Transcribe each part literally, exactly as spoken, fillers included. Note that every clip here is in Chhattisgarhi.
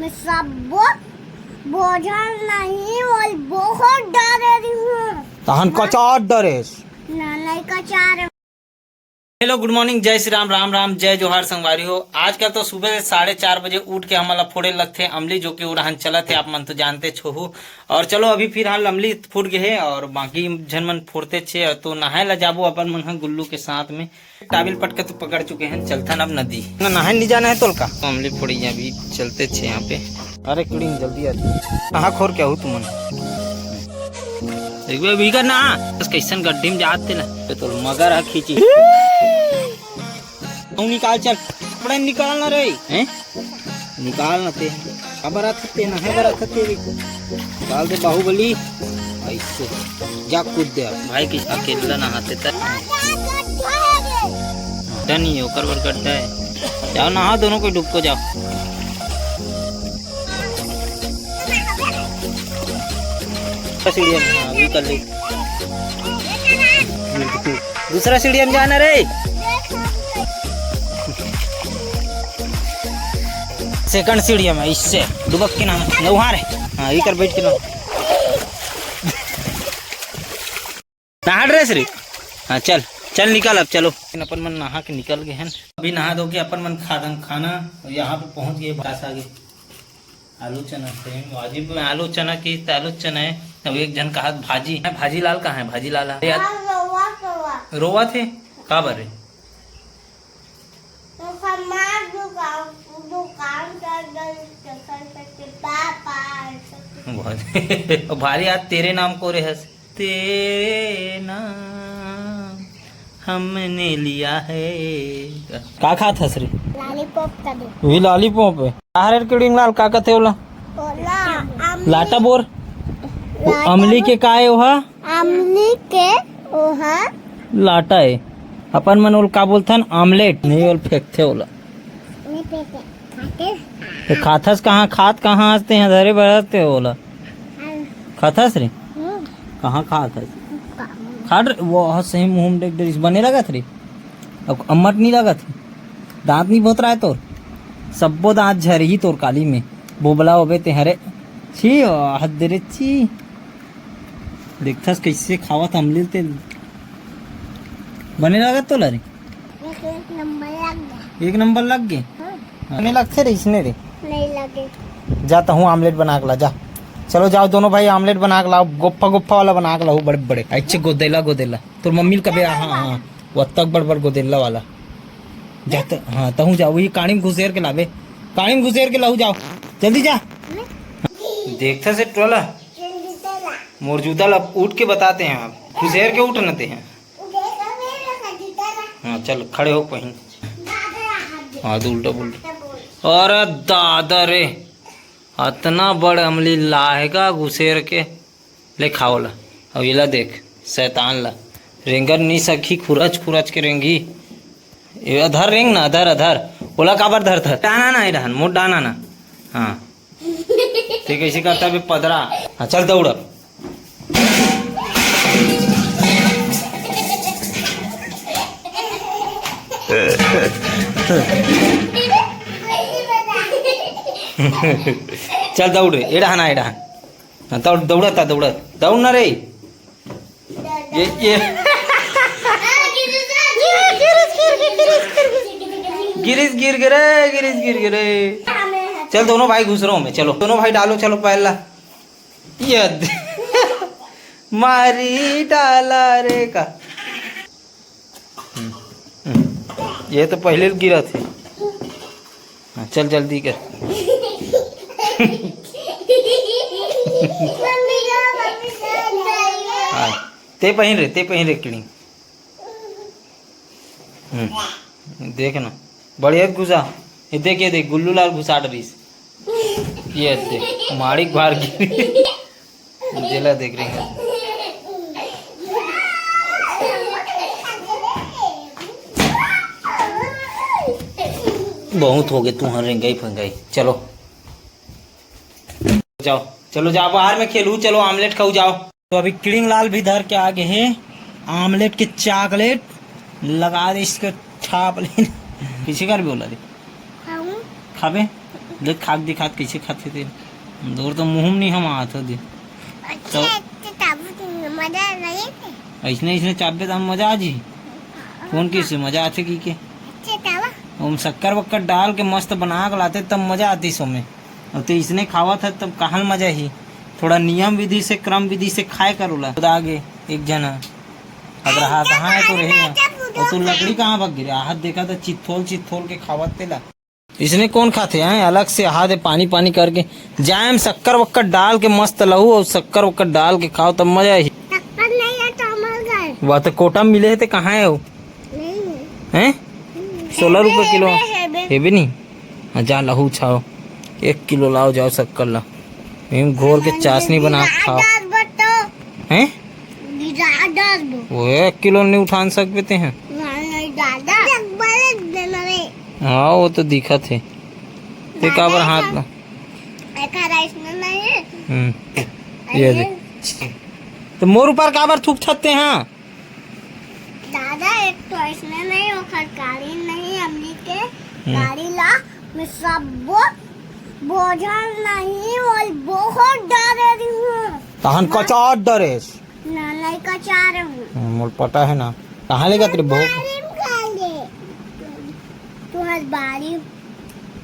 सब्बो बोझल नहीं, वो बहुत डरे रही हूँ। तहन कचार डरेस। ना, नहीं कचार। हेलो, गुड मॉर्निंग, जय श्री राम, राम राम, जय जोहार संगवारी हो। आजकल तो सुबह साढ़े चार बजे उठ के हमन ला फोड़े लगथे अमली, जो कि उड़ान चलत हे, आप मन तो जानते छो। और चलो, अभी फिलहाल अमली फूट गे हे और बाकी झन मन फोड़ते छे, तो नहाए ला जाबो अपन मन ह गुल्लू के साथ में। टावेल पटका तो पकड़ चुके हैं, चलथन अब नदी। ना नहाए नहीं जाना है तोलका, तो अमली फोड़े अभी चलते छे यहाँ पे। अरे किड़िंग, जल्दी आ। कहाँ खोर के आहू तुमन? एक बार भी कर ना, बस कैसन गड्ढी में जात तेला। ये तो मगर हा खींची। तू निकाल, चल। कपड़ा निकाल ना रे। हैं? निकाल ना ते। अब रखते ना है, रखते रे। निकाल दे बाहुबली। ऐसे। जा कूद दे अब। भाई, किस अकेला नहाते तक। गड्ढा नहीं है, ओकर बर गड्ढा है। जाओ नहा, दोनों कोई डूब को जाओ। सीढ़िया में, हाँ, अभी कर ले। दूसरा सीढ़िया में जाना रे। सेकंड सीढ़िया में, इससे डुबक के ना, वहाँ रे। हाँ, इकर बैठ के ना। नहा ड्रेस रे। हाँ, चल, चल निकल अब, चलो। अपन मन नहा के निकल गए हैं। अभी नहा धो के अपन मन खा दन खाना। यहाँ पे पहुँच गए, बस आ गए। आलू चना सेम वाजिब में, आलू चना की त आलू चना है। अब एक झन कहत भाजी है, भाजी लाल कहाँ है? भाजी लाल है यार। हाँ, रोवा, रोवा। रोवा थे? का बर रे? ओकर माँ दुकान, दुकान कर गई, चक्कर करके पापा, ऐसे बहुत। भारी आज तेरे नाम को रे हंस। तेरे नाम हमने लिया है। का खात हस रे? लॉलीपॉप का दे। ये लॉलीपॉप है। का हरे किड़िंग लाल, का कथे ओला? ओला, अमली। लाटा बोर। लाटा अमली बोर। के का है ओहा? अमली के ओहा। लाटा है। अपन मन ओल का बोलथन? आमलेट। नहीं, ओल फेंकथे ओला। नहीं फेंके। खाते। तो खाथस कहाँ? खात कहाँ हस ते? यहाँ धरे बर हस ते ओला। हाँ। खाथस रे? हम्म। कहाँ खाथस? का-, खा रे, वो ह सही मुंह में देख डरिस, बने लगत रे। अब अम्मट नहीं लगत हे। दांत नहीं भोतराय तोर। सब्बो दांत झरही तोर काली में। बोबला होबे ते हरे। छी, हद रे छी। देखथस कैसे खावत अमली ते। बने लगत तोला रे? एक, एक नंबर लग गया। एक नंबर लग गए? हाँ। बने लगथे रे इसने रे। नहीं लगे। जा तहूँ आमलेट बना के ला, जा। चलो जाओ दोनों भाई, आमलेट बना के लाओ, गोप्पा गोप्पा वाला बना के लाओ, बड़े बड़े। अच्छे गोदेला गोदेला। तोर मम्मी ल कबे, हाँ, हाँ, वो तक बड़ बड़ गोदेला वाला। जा त-, हाँ, तहूँ जाओ, वही काड़ी में घुसेर के लाबे। काड़ी में घुसेर के लाऊ, जाओ। जल्दी जा। देखता से टोला। मोर जूता ला उठ के बताते हैं आप। घुसेर के उठ न ते हैं। हाँ, चल, खड़े हो पहिन। हाँ, तो उल्टा पुल्टा। अरे दादा रे, अतना बड़ अमली लाहेगा घुसेर के। ले खाओ ला। अब इला देख, शैतान ला। रेंगन नी सखी, खुरच खुरच के रेंगी। ए, अधर रेंग ना, अधर, अधर। ओला काबर धरथस? डाना ना, ए डहन, मोर डाना ना। हाँ। ते कैसे करता बे पदरा? हाँ, चल दौड़ अब। चल दौड़, एड़ा हना, एड़ा हन। हाँ, दौड़, दौड़ता, दौड़त, दौड़ ना रे। ये, ये। गिरीश गिर गिरे, गिरीश गिर गिरे। चल, दोनों भाई घुस रहो में, चलो, दोनों भाई डालो, चलो, पहला। ये दे-, मारी डाला रे का। हम्म, हम्म। ये तो पहले गिरा थे। हाँ, चल जल्दी कर। हाँ, ते पहिन रे, ते पहिन रे किड़िंग। हम्म, देख ना, बढ़िया घुसा। ये देख, ये देख, गुल्लू लाल घुसा डरिस। ये देख, माड़िक भार गिर। जेला देख रही है। बहुत हो गए तुम्हारे रेंगाई फंगाई। चलो जाओ, चलो जाओ, बाहर में खेलू, चलो आमलेट खाऊ, जाओ। तो अभी किड़िंग लाल भी धर के आ गए हैं आमलेट के चॉकलेट। लगा दे इसके छाप ले। किसी का भी बोला दे। खाऊं? खाबे? देख, खा के दिखात कैसे खाथे ते। तोर तो मुंह में नहीं हम आत हो दे। अच्छा, तो अच्छा, ताबू तो मजा नहीं थे। ऐसने, ऐसने चाबे तो हम मजा आ जी। कौन किसे मजा आथे की के? अच्छा, ताबू। ओम शक्कर वक्कर डाल के मस्त बना के लाते, तब मजा आती सो में। और ते इसने खावत है, तब कहाँ मजा ही? थोड़ा नियम विधि से, क्रम विधि से खाए कर ओला। खुद आगे एक जना। अब रहा कहाँ है तो रहे। और तू लकड़ी कहाँ भाग गिरे? आहत देखा तो चित्थोल चित्थोल के खावत तेला। इसने कौन खाथे हैं? अलग से हाथ पानी पानी करके जाए में शक्कर वक्कर डाल के मस्त लहू और शक्कर वक्कर डाल के खाओ, तब मजा ही। शक्कर नहीं है तो अमल गए। वह तो कोटा में मिले है, ते कहाँ है वो? नहीं है। हैं? सोलह रुपये किलो। हेबे, हेबे। हेबे नहीं। हाँ, जा लहू छाओ, एक किलो लाओ, जाओ शक्कर ला, एम घोर के चाशनी बना के खाओ। हैं? वो एक किलो नहीं उठान सकबे ते हैं। हाँ, वो तो दिखत है। ते काबर हाथ ला? हम्म, ये दे। तो मोर ऊपर काबर थूक थकते हैं? दादा, एक तो इसने नहीं, ओखर गाड़ी नहीं, हमनी के हम्म। गाड़ी ला, मैं सब वो बोझल नहीं, वो बहुत डरे रही हूँ। तहन कचार डरेस। ना, नहीं कचार हूँ। हम्म, मोर पता है ना। कहाँ ले जाते रे भोग? बारी में खा ले। तुम्हार बारी।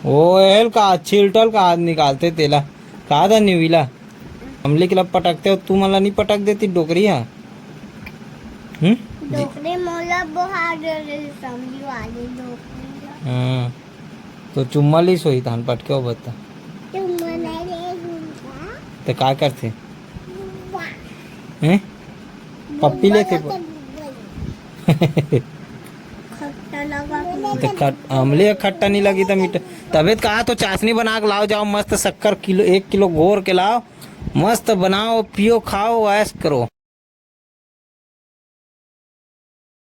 ओ, एल का छिलटल का हाथ निकालते तेला। का दा निविला? हमले के ला पटकते हो, तू मला नहीं पटक देती डोकरी हा? हम्म? डोकरी मोला बोहा दे रही, समझी वाली डोकरी। हाँ। तो चुम्मा ली सोई तहन पटके हो बता। चुम्मा नहीं ले दूंगा। तो का करते? वाह। हैं? पप्पी लेते बोल। खट्टा लगा। तो खट-, हमले खट्टा नहीं लगी तो मीठा। तबे तो कहा तो चाशनी बना के लाओ, जाओ मस्त शक्कर किलो, एक किलो घोर के लाओ, मस्त बनाओ, पियो, खाओ, ऐश करो।